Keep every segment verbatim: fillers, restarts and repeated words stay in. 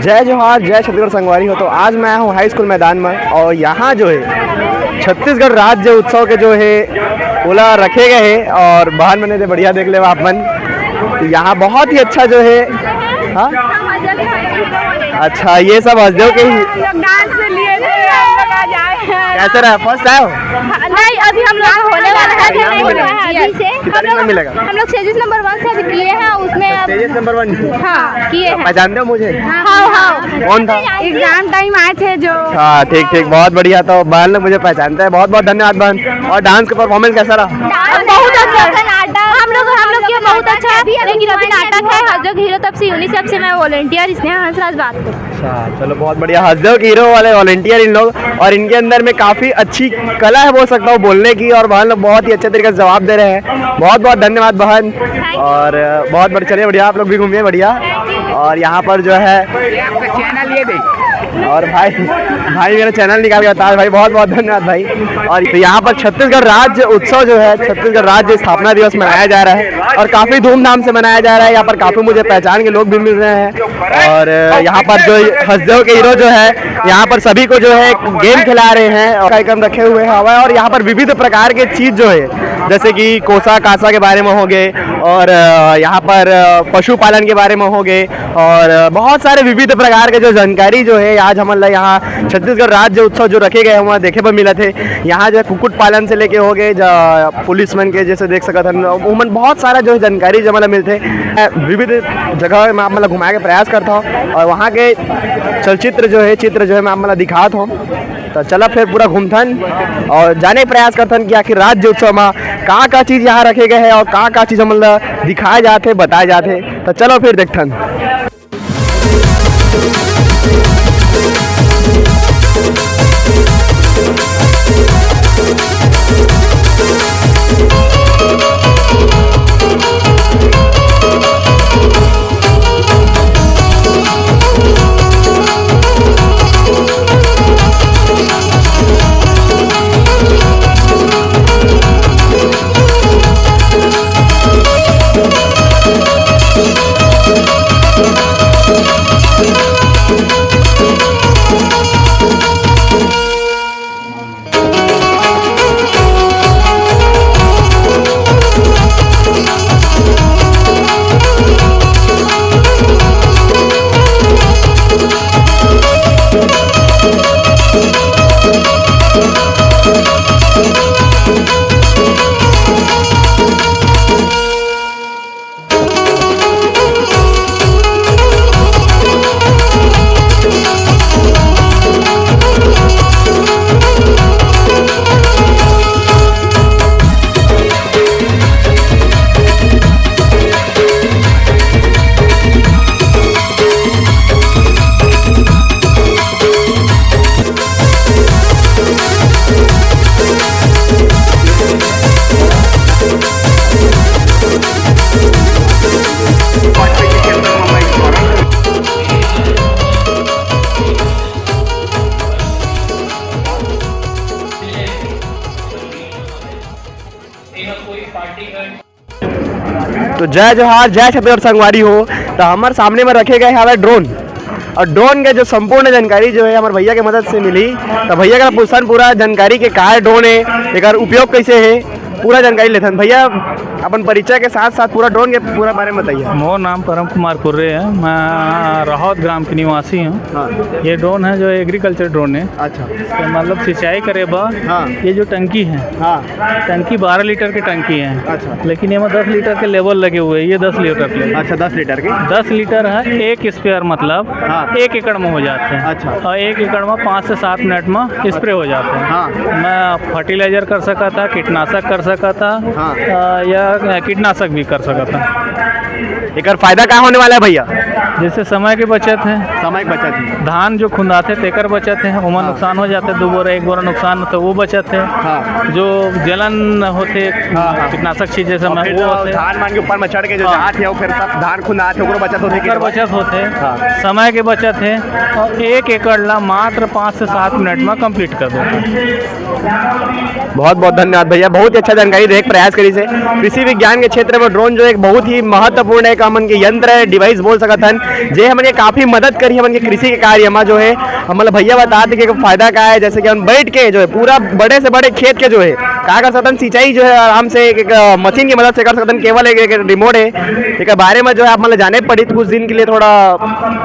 जय जोहार, जय छत्तीसगढ़ संगवारी हो। तो आज मैं आया हूँ हाई स्कूल मैदान में और यहाँ जो है छत्तीसगढ़ राज्य उत्सव के जो है ओला रखे गए हैं और बाहर मैंने दे बढ़िया देख ले आप मन। तो यहाँ बहुत ही अच्छा जो है, हाँ, अच्छा, ये सब हंसदेव के ही। हम लोग डांस में लिए थे, हम लोग आज आए हैं। कैसे रहा, फर्स्ट आए हो? हाँ, नहीं, अभी हम लोग होने वाला है, अभी नहीं हुआ है, अभी से। कितना हम लोग, मिलेगा? हम लोग स्टेजेस नंबर वन से अभी किए हैं, उसमें अब स्टेजेस नंबर वन। हाँ, किए हैं। पहचानते हो मुझे? हाँ, हाँ। कौन था? एग्जाम टाइम आए थे जो। हाँ, ठीक ठीक, बहुत बढ़िया। तो बहन लोग मुझे पहचानते हैं, बहुत बहुत धन्यवाद बहन। और डांस का परफॉर्मेंस कैसा रहा? बहुत अच्छा। हम लोग, हम लोग किया बहुत अच्छा। लेकिन अभी नाटक है, हंसदेव के हीरो तब से, यूनिसेफ से मैं वॉलंटियर स्नेहा हंसराज बात करूँ। अच्छा, चलो, बहुत बढ़िया। हंसदेव के हीरो वाले वॉलंटियर इन लोग, और इनके अंदर में काफ़ी अच्छी कला है, बोल सकता हूँ, बोलने की, और बहन लोग बहुत ही अच्छे तरीके से जवाब दे रहे हैं। बहुत बहुत धन्यवाद बहन। और बहुत बढ़िया, चलिए बढ़िया, आप लोग भी घूमिए बढ़िया। और यहाँ पर जो है, ये आपका चैनल, ये देख। और भाई, भाई मेरा चैनल निकाल के बता भाई, बहुत बहुत धन्यवाद भाई। और तो यहाँ पर छत्तीसगढ़ राज्य उत्सव जो है, छत्तीसगढ़ राज्य स्थापना दिवस मनाया जा रहा है और काफ़ी धूमधाम से मनाया जा रहा है। यहाँ पर काफ़ी मुझे पहचान के लोग भी मिल रहे हैं। और यहाँ पर जो हंसदेव के हीरो जो है, यहाँ पर सभी को जो है गेम खिला रहे हैं और कार्यक्रम रखे हुए हैं हवा है। और यहाँ पर विविध प्रकार के चीज़ जो है, जैसे कि कोसा कासा के बारे में हो गए, और यहाँ पर पशुपालन के बारे में हो गए, और बहुत सारे विविध प्रकार के जो जानकारी जो है आज हमन ला यहाँ छत्तीसगढ़ राज्य उत्सव जो रखे गए हैं वहाँ देखे बर मिलत हे। यहाँ जो है कुक्कुट पालन से लेके हो गए, पुलिस मन के जैसे देख सकत हन, उमन बहुत सारा जो है जानकारी जो हमन ला मिलथे। विविध जगह में आप मन ला घुमाए के प्रयास करता हूँ और वहाँ के चलचित्र जो है, चित्र जो है मैं आप मन ला दिखात हूँ। तो चला फिर पूरा घूमथन और जाने के प्रयास करथन कि आखिर राज्य उत्सव में का का चीज़ यहाँ रखे गए हैं और का का चीज़ हमन ला दिखाए जाते, बताए जाते। तो चलो फिर देखथन। तो जय जोहार, जय छत्तीसगढ़ संगवारी हो। तो हमर सामने में रखे गए हवे ड्रोन, और ड्रोन के जो संपूर्ण जानकारी जो है हमर भैया के मदद से मिली। तो भैया का पूछन पूरा जानकारी के का ड्रोन है, एकर उपयोग कैसे है, पूरा जानकारी लेथन। भैया, अपन परिचय के साथ साथ पूरा ड्रोन के पूरा बारे में बताइए। मोर नाम परम कुमार कुर्रे है, मैं राहौद ग्राम के निवासी हूँ। हाँ। ये ड्रोन है जो एग्रीकल्चर ड्रोन है। अच्छा। तो मतलब सिंचाई करे बर हाँ। ये जो टंकी है, हाँ। टंकी बारह लीटर की टंकी है। अच्छा। लेकिन एमा दस लीटर के लेवल लगे हुए हैं, ये दस लीटर के। अच्छा, दस लीटर के। दस लीटर है, एक स्प्रेयर मतलब हाँ। एक एकड़ में हो जाते हैं। अच्छा। और एक एकड़ में पाँच से सात मिनट में स्प्रे हो जाते हैं। हाँ। मैं फर्टिलाइजर कर सका था, कीटनाशक कर सका था, हाँ। अ, या कीटनाशक भी कर सका था। एकर फायदा का होने वाला है भैया? जैसे समय के बचत है, समय के बचत है। धान जो खुंदाथे तेकर बचत है, ओमा हाँ। नुकसान हो जाथे, दो बोरा एक बोरा नुकसान होथे, वो बचत है। हाँ। जो जलन होथे हाँ, हाँ। कीटनाशक छींचे समय, और फिर वो तो होथे। धान मान के ऊपर में चढ़ के जो हाँ। जात है, वो फिर सब धान खुंदाथे, ओकरो बचत होथे, ओकर बचत होथे। हाँ। समय के बचत है, और एक एकड़ ला मात्र पाँच से सात मिनट में कंप्लीट कर देथे। बहुत बहुत धन्यवाद भैया, बहुत ही अच्छा जानकारी देहे के प्रयास करिस हे। कृषि विज्ञान के क्षेत्र में ड्रोन जो एक बहुत ही महत्वपूर्ण एक हमन के यंत्र है, डिवाइस बोल सकत हन, जे हमन के काफी मदद करी हमन के कृषि के कार्य में जो है। हमन ला भैया बता दे के फायदा का है, जैसे कि हम बैठ के जो है पूरा बड़े से बड़े खेत के जो है का कर सकतन, सिंचाई जो है आराम से एक, एक मशीन की मदद से कर सकतन। केवल एक, एक रिमोट है, एक बारे में जो है आप मन ला जाने पड़ी कुछ दिन के लिए, थोड़ा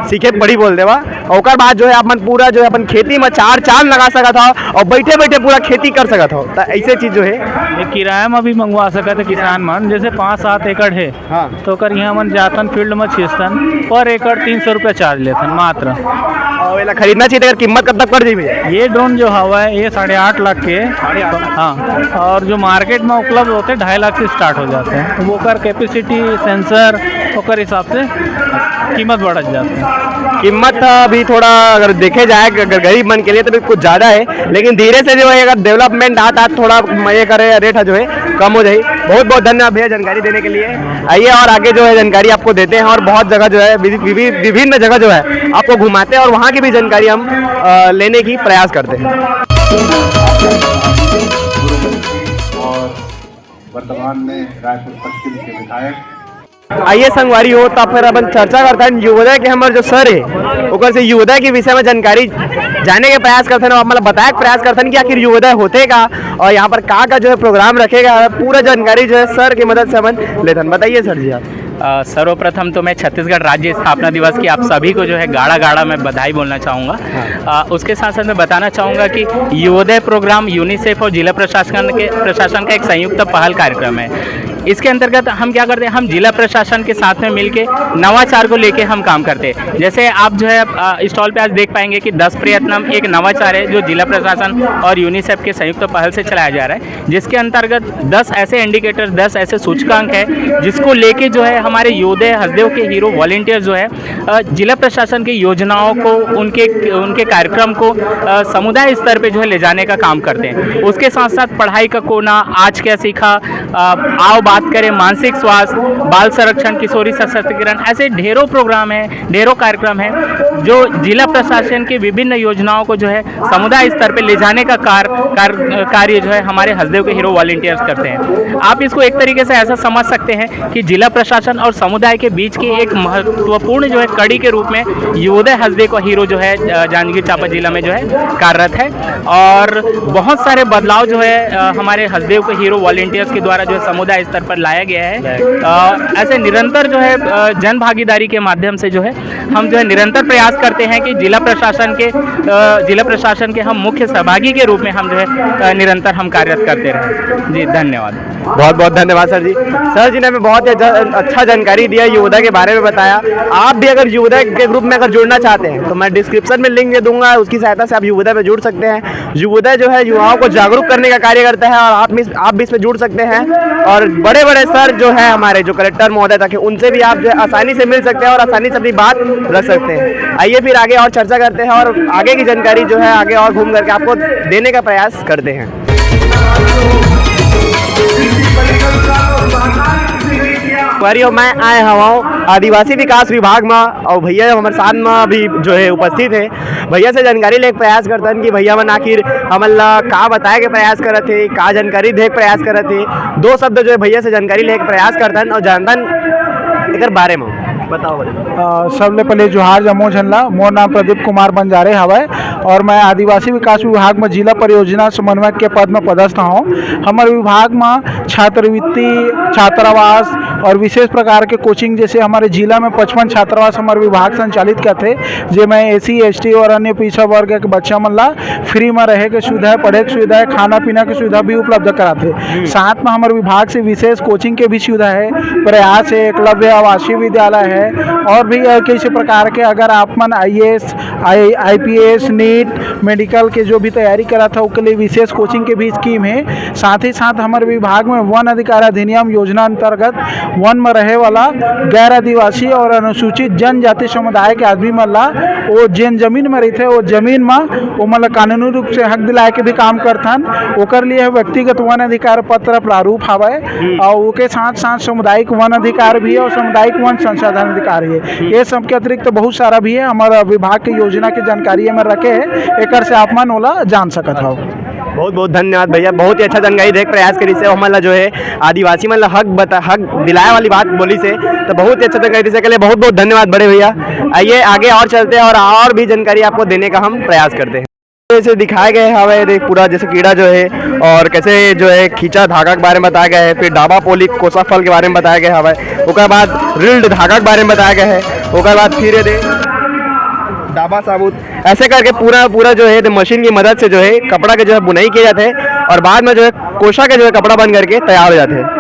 सीखे पड़ी बोल देवा। ओकर बाद जो है अपन पूरा जो है अपन खेती में चार चांद लगा सकत हो और बैठे बैठे पूरा खेती कर सकत हो। तो ऐसे चीज जो है ये किराया में भी मंगवा सकत है किसान मन, जैसे पाँच सात एकड़ है, हाँ। तो ओकर यहाँ मन जातन फील्ड में छींचतन, पर एकड़ तीन सौ रुपया चार्ज लेथन मात्र। और एला खरीदना चाहिए, अगर कीमत कब तक पड़ जाई भैया? ये ड्रोन जो हवा है, ये साढ़े आठ लाख के है। साढ़े आठ। हाँ, और जो मार्केट में उपलब्ध होते हैं, ढाई लाख से स्टार्ट हो जाते हैं। तो वो ओकर कैपेसिटी, सेंसर, ओकर हिसाब से कीमत बढ़त जाते हैं। कीमत अभी थोड़ा अगर देखे जाए, अगर गरीब मन के लिए तो भी कुछ ज़्यादा है, लेकिन धीरे से जो है अगर डेवलपमेंट आत आत थोड़ा मजे करे, रेट जो है कम हो जाए। बहुत बहुत धन्यवाद भैया जानकारी देने के लिए। आइए और आगे जो है जानकारी आपको देते हैं और बहुत जगह जो है विवि-, विवि-, विभिन्न जगह जो है आपको घुमाते हैं और वहाँ की भी जानकारी हम अ, लेने की प्रयास करते हैं। और वर्तमान में रायपुर पश्चिम के विधायक। आइए संगवारी हो, तब फिर अपन चर्चा करता है युवोदय के हमर जो सर है, ओकर से युवोदय के विषय में जानकारी जाने के प्रयास करते हैं और आप मतलब बताए के प्रयास करते हैं कि आखिर युवोदय होते का और यहाँ पर का का जो है प्रोग्राम रखेगा, पूरा जानकारी जो है सर की मदद से अपन लेते हैं। बताइए सर जी आप। अ, सर्वप्रथम तो मैं छत्तीसगढ़ राज्य स्थापना दिवस की आप सभी को जो है गाड़ा गाड़ा में बधाई बोलना चाहूँगा। अ, उसके साथ साथ मैं बताना चाहूँगा कि युवोदय प्रोग्राम यूनिसेफ और जिला प्रशासन के, प्रशासन का एक संयुक्त पहल कार्यक्रम है। इसके अंतर्गत हम क्या करते हैं, हम जिला प्रशासन के साथ में मिलके नवाचार को लेके हम काम करते हैं। जैसे आप जो है, अ, स्टॉल पे आज देख पाएंगे कि दस प्रयत्नम एक नवाचार है जो जिला प्रशासन और यूनिसेफ के संयुक्त पहल से चलाया जा रहा है, जिसके अंतर्गत दस ऐसे इंडिकेटर, दस ऐसे सूचकांक है जिसको लेके जो है हमारे युवोदय हसदेव के हीरो वॉलंटियर जो है, अ, जिला प्रशासन की योजनाओं को, उनके उनके कार्यक्रम को, अ, समुदाय स्तर पे जो है ले जाने का काम करते हैं। उसके साथ साथ पढ़ाई का कोना, आज क्या सीखा, अ, आओ बात करें, मानसिक स्वास्थ्य, बाल संरक्षण, किशोरी सशक्तिकरण, ऐसे ढेरों प्रोग्राम हैं, ढेरों कार्यक्रम हैं जो जिला प्रशासन की विभिन्न योजनाओं को जो है समुदाय स्तर पे ले जाने का कार, कार, कार्य जो है हमारे हसदेव के हीरो वॉलंटियर्स करते हैं। आप इसको एक तरीके से ऐसा समझ सकते हैं कि जिला प्रशासन और समुदाय के बीच की एक महत्वपूर्ण जो है कड़ी के रूप में युवोदय हसदेव का हीरो जो है, अ, जांजगीर चांपा जिला में जो है कार्यरत है। और बहुत सारे बदलाव जो है, अ, हमारे हसदेव के हीरो वॉलंटियर्स के द्वारा जो है समुदाय स्तर पर लाया गया है। अ, ऐसे निरंतर जो है, अ, जन भागीदारी के माध्यम से जो है हम जो है निरंतर प्रयास करते हैं कि जिला प्रशासन के, अ, जिला प्रशासन के हम मुख्य सहभागी के रूप में हम जो है, अ, निरंतर हम कार्यरत करते रहें। जी, धन्यवाद। बहुत बहुत धन्यवाद सर जी। सर जी ने हमें बहुत ही अच्छा, अच्छा जानकारी दिया, युवोदय के बारे में बताया। आप भी अगर युवोदय के ग्रुप में अगर जुड़ना चाहते हैं तो मैं डिस्क्रिप्शन में लिंक दे दूंगा, उसकी सहायता से आप युवोदय में जुड़ सकते हैं। युवोदय जो है युवाओं को जागरूक करने का कार्य करता है और आप भी, आप भी इसमें जुड़ सकते हैं। और बड़े बड़े सर जो है हमारे, जो कलेक्टर महोदय तक है, उनसे भी आप जो है आसानी से मिल सकते हैं और आसानी से अपनी बात रख सकते हैं। आइए फिर आगे और चर्चा करते हैं और आगे की जानकारी जो है आगे और घूम करके आपको देने का प्रयास करते हैं। संगवारी हो, मैं आए हवं आदिवासी विकास विभाग में और भैया हमारे साथ में अभी जो है उपस्थित है। भैया से जानकारी लेके प्रयास करतन कि भैया मन आखिर हमन ला का बताए के प्रयास करत हे, का जानकारी दे के प्रयास करत हे। दो शब्द जो है भैया से जानकारी लेके प्रयास करतन और जानतन एकर बारे में। बताओ भैया। अ, सबले पहले जोहार जम्मो झन ला। मोर नाम प्रदीप कुमार बंजारे हवय और मैं आदिवासी विकास विभाग में जिला परियोजना समन्वयक के पद में पदस्थ हूँ। हमर विभाग में छात्रवृत्ति, छात्रावास और विशेष प्रकार के कोचिंग, जैसे हमारे जिला में पचपन छात्रावास हमारे विभाग संचालित करथे, जेमे एसी, एसटी और अन्य पिछड़ा वर्ग के बच्चा मन ला फ्री में रहे के सुविधा है, पढ़े के सुविधा है, खाना पीना के सुविधा भी उपलब्ध कराथे। साथ में हमारे विभाग से विशेष कोचिंग के भी सुविधा है, प्रयास है, एकलव्य आवासीय विद्यालय है और भी, अ, कई से प्रकार के। अगर आप मन आईएएस, आई, आईपीएस, नीट, मेडिकल के जो भी तैयारी करत हे, ओके लिए विशेष कोचिंग के भी स्कीम है। साथ ही साथ हमारे विभाग में वन अधिकार अधिनियम योजना अंतर्गत वन में रहे वाला गैर आदिवासी और अनुसूचित जनजाति समुदाय के आदमी मन ला, वो जेन जमीन में रहिथे, वो जमीन में वो मन ला कानूनी रूप से हक दिलाए के भी काम करथन। ओकर लिए व्यक्तिगत वन अधिकार पत्र प्रारूप हवय और ओके साथ साथ सामुदायिक वन अधिकार भी है और सामुदायिक वन संसाधन अधिकार भी है। ये सब के अतिरिक्त बहुत सारा भी है, हमारा विभाग के योजना के जानकारी में रखे है, एकर से आप मन ओला जान सकत हव। बहुत बहुत धन्यवाद भैया, बहुत ही अच्छा जानकारी देके प्रयास करिस हे, हमन ला जो है आदिवासी मन ला हक बता, हक दिलाए वाली बात बोलिस हे, तो बहुत ही अच्छा जानकारी दिस हे, के लिए बहुत बहुत धन्यवाद बड़े भैया। आइए आगे और चलते हैं और और भी जानकारी आपको देने का हम प्रयास करते हैं। जैसे दिखाए गए हवे देख पूरा जैसे कीड़ा जो है और कैसे जो है खींचा धागा के बारे में बताया गया है, फिर डाबा पोली कोसा फल के बारे में बताया गया हवे, ओकर बाद रिल्ड धागा के बारे में बताया गया है, ओकर बाद फिर ये दे डाबा साबुत, ऐसे करके पूरा पूरा जो है मशीन की मदद से जो है कपड़ा के जो है बुनाई किया जाता है और बाद में जो है कोसा के जो है कपड़ा बन करके तैयार हो जाते हैं।